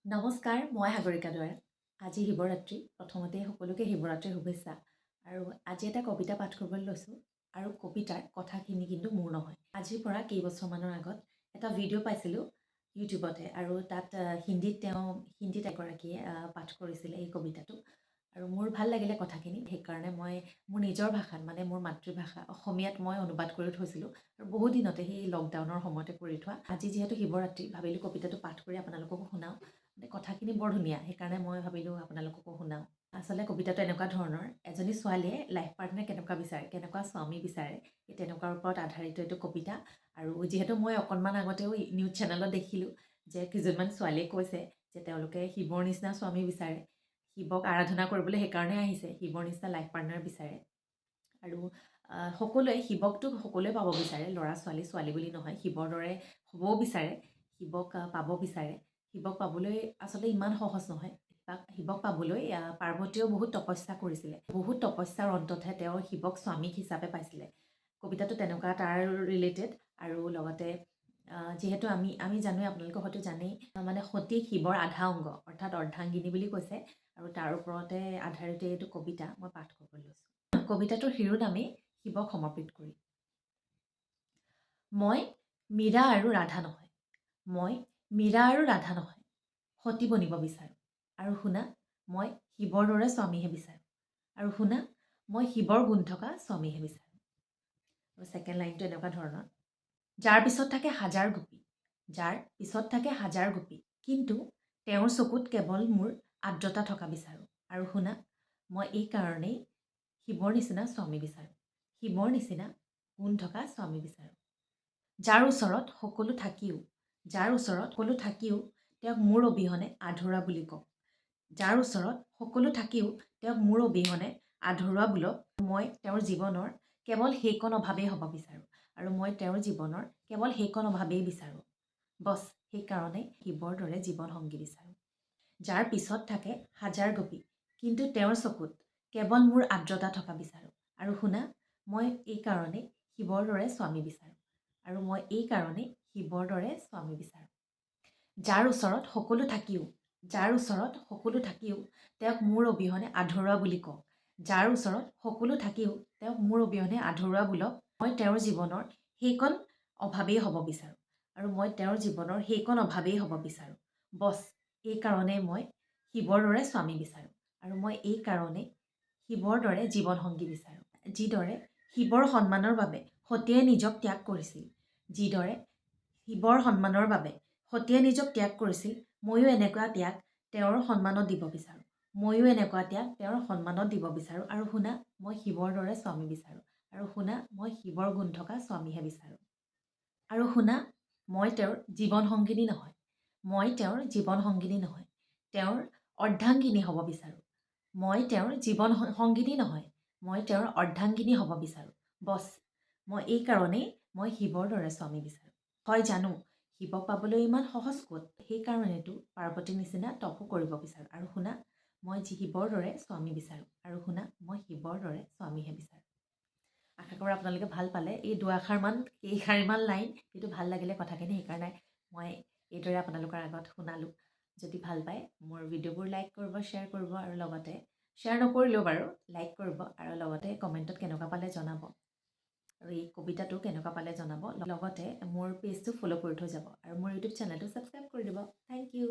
নমস্কাৰ, মই সাগৰিকা দুৱাৰা। আজি শিৱৰাত্ৰি। প্ৰথমতে সকলোকে শিৱৰাত্ৰিৰ শুভেচ্ছা। আৰু আজি এটা কবিতা পাঠ কৰিবলৈ লৈছোঁ আৰু কবিতাৰ কথাখিনি কিন্তু মোৰ নহয়। আজিৰ পৰা কেইবছৰমানৰ আগত এটা ভিডিঅ' পাইছিলোঁ ইউটিউবতে আৰু তাত হিন্দীত তেওঁ হিন্দীত এগৰাকীয়ে পাঠ কৰিছিলে এই কবিতাটো আৰু মোৰ ভাল লাগিলে কথাখিনি। সেইকাৰণে মই মোৰ নিজৰ ভাষাত, মানে মোৰ মাতৃভাষা অসমীয়াত মই অনুবাদ কৰি থৈছিলোঁ আৰু বহু দিনতে সেই লকডাউনৰ সময়তে কৰি থোৱা। আজি যিহেতু শিৱৰাত্ৰি, ভাবিলোঁ কবিতাটো পাঠ কৰি আপোনালোককো শুনাওঁ। মানে কথাখিনি বৰ ধুনীয়া, সেইকাৰণে মই ভাবিলোঁ আপোনালোককো শুনাওঁ। আচলতে কবিতাটো এনেকুৱা ধৰণৰ: এজনী ছোৱালীয়ে লাইফ পাৰ্টনাৰ কেনেকুৱা বিচাৰে, কেনেকুৱা স্বামী বিচাৰে, এই তেনেকুৱাৰ ওপৰত আধাৰিত এইটো কবিতা। আৰু যিহেতু মই অকণমান আগতেও নিউজ চেনেলত দেখিলোঁ যে কেইজনমান ছোৱালীয়ে কৈছে যে তেওঁলোকে শিৱৰ নিচিনা স্বামী বিচাৰে, শিৱক আৰাধনা কৰিবলৈ সেইকাৰণে আহিছে, শিৱৰ নিচিনা লাইফ পাৰ্টনাৰ বিচাৰে। আৰু সকলোৱে শিৱকতো সকলোৱে পাব বিচাৰে, ল'ৰা ছোৱালী, ছোৱালী বুলি নহয়, শিৱৰ দৰে হ'বও বিচাৰে, শিৱক পাব বিচাৰে। শিৱক পাবলৈ আচলতে ইমান সহজ নহয়। শিৱক পাবলৈ পাৰ্বতীয়েও বহুত তপস্যা কৰিছিলে। বহুত তপস্যাৰ অন্ততহে তেওঁ শিৱক স্বামী হিচাপে পাইছিলে। কবিতাটো তেনেকুৱা তাৰ ৰিলেটেড। আৰু লগতে যিহেতু আমি জানোৱেই, আপোনালোকে হয়তো জানেই, মানে সতী শিৱৰ আধা অংগ, অৰ্থাৎ অৰ্ধাংগিনী বুলি কৈছে। আৰু তাৰ ওপৰতে আধাৰিত এইটো কবিতা মই পাঠ কৰিবলৈ লৈছোঁ। কবিতাটোৰ শিৰোনামেই শিৱক সমৰ্পিত কৰি। মই মীৰা আৰু ৰাধা নহয়, মই মীৰা আৰু ৰাধা নহয়, সতী বনিব বিচাৰোঁ। আৰু শুনা, মই শিৱৰ দৰে স্বামীহে বিচাৰোঁ। আৰু শুনা, মই শিৱৰ গুণ থকা স্বামীহে বিচাৰোঁ। আৰু ছেকেণ্ড লাইনটো এনেকুৱা ধৰণৰ: যাৰ পিছত থাকে হাজাৰ গোপী, যাৰ পিছত থাকে হাজাৰ গোপী, কিন্তু তেওঁৰ চকুত কেৱল মোৰ আৰ্দ্ৰতা থকা বিচাৰোঁ। আৰু শুনা, মই এই কাৰণেই শিৱৰ নিচিনা স্বামী বিচাৰোঁ, শিৱৰ নিচিনা গুণ থকা স্বামী বিচাৰোঁ। যাৰ ওচৰত সকলো থাকিও, যাৰ ওচৰত সকলো থাকিও তেওঁক মোৰ অবিহনে আধৰুৱা বুলি কওক, যাৰ ওচৰত সকলো থাকিও তেওঁক মোৰ অবিহনে আধৰুৱা বোলক, মই তেওঁৰ জীৱনৰ কেৱল সেইকণ অভাৱেই হ'ব বিচাৰোঁ। আৰু মই তেওঁৰ জীৱনৰ কেৱল সেইকণ অভাৱেই বিচাৰোঁ, বছ, সেইকাৰণে শিৱৰ দৰে জীৱন সংগী বিচাৰোঁ। যাৰ পিছত থাকে হাজাৰ গোপী, কিন্তু তেওঁৰ চকুত কেৱল মোৰ আৰ্দ্ৰতা থকা বিচাৰোঁ। আৰু শুনা, মই এইকাৰণেই শিৱৰ দৰে স্বামী বিচাৰোঁ। আৰু মই এইকাৰণেই শিৱৰ দৰে স্বামী বিচাৰোঁ। যাৰ ওচৰত সকলো থাকিও, যাৰ ওচৰত সকলো থাকিও তেওঁক মোৰ অবিহনে আধৰুৱা বুলি কওক, যাৰ ওচৰত সকলো থাকিও তেওঁক মোৰ অবিহনে আধৰুৱা বোলক, মই তেওঁৰ জীৱনৰ সেইকণ অভাৱেই হ'ব বিচাৰোঁ। আৰু মই তেওঁৰ জীৱনৰ সেইকণ অভাৱেই হ'ব বিচাৰোঁ, বছ, এইকাৰণেই মই শিৱৰ দৰে স্বামী বিচাৰোঁ। আৰু মই এইকাৰণেই শিৱৰ দৰে জীৱন সংগী বিচাৰোঁ। যিদৰে শিৱৰ সন্মানৰ বাবে সতীয়ে নিজক ত্যাগ কৰিছিল, যিদৰে শিৱৰ সন্মানৰ বাবে সতীয়ে নিজক ত্যাগ কৰিছিল, ময়ো এনেকুৱা ত্যাগ তেওঁৰ সন্মানত দিব বিচাৰোঁ। ময়ো এনেকুৱা ত্যাগ তেওঁৰ সন্মানত দিব বিচাৰোঁ। আৰু শুনা, মই শিৱৰ দৰে স্বামী বিচাৰোঁ। আৰু শুনা, মই শিৱৰ গুণ থকা স্বামীহে বিচাৰোঁ। আৰু শুনা, মই তেওঁৰ জীৱন সংগিনী নহয়, মই তেওঁৰ জীৱন সংগিনী নহয়, তেওঁৰ অৰ্ধাংগিনী হ'ব বিচাৰোঁ। মই তেওঁৰ জীৱন সংগিনী নহয়, মই তেওঁৰ অৰ্ধাংগিনী হ'ব বিচাৰোঁ, বছ, মই এইকাৰণেই মই শিৱৰ দৰে স্বামী বিচাৰোঁ। হয়, জানো, শিৱক পাবলৈ ইমান সহজ ক'ত? সেইকাৰণেতো পাৰ্বতীৰ নিচিনা তপো কৰিব বিচাৰোঁ। আৰু শুনা, মই যি শিৱৰ দৰে স্বামী বিচাৰোঁ। আৰু শুনা, মই শিৱৰ দৰে স্বামীহে বিচাৰোঁ। আশা কৰোঁ আপোনালোকে ভাল পালে এই দুআষাৰমান, কেইশাৰীমান লাইন। কিন্তু ভাল লাগিলে কথাখিনি, সেইকাৰণে মই এইদৰে আপোনালোকৰ আগত শুনালোঁ। যদি ভাল পায়, মোৰ ভিডিঅ'বোৰ লাইক কৰিব, শ্বেয়াৰ কৰিব আৰু লগতে শ্বেয়াৰ নকৰিলেও বাৰু লাইক কৰিব আৰু লগতে কমেণ্টত কেনেকুৱা পালে জনাব আৰু এই কবিতাটো কেনেকুৱা পালে জনাব। লগতে মোৰ পেজটো ফ'ল' কৰি থৈ যাব আৰু মোৰ ইউটিউব চেনেলটো ছাবস্ক্ৰাইব কৰি দিব। Thank you.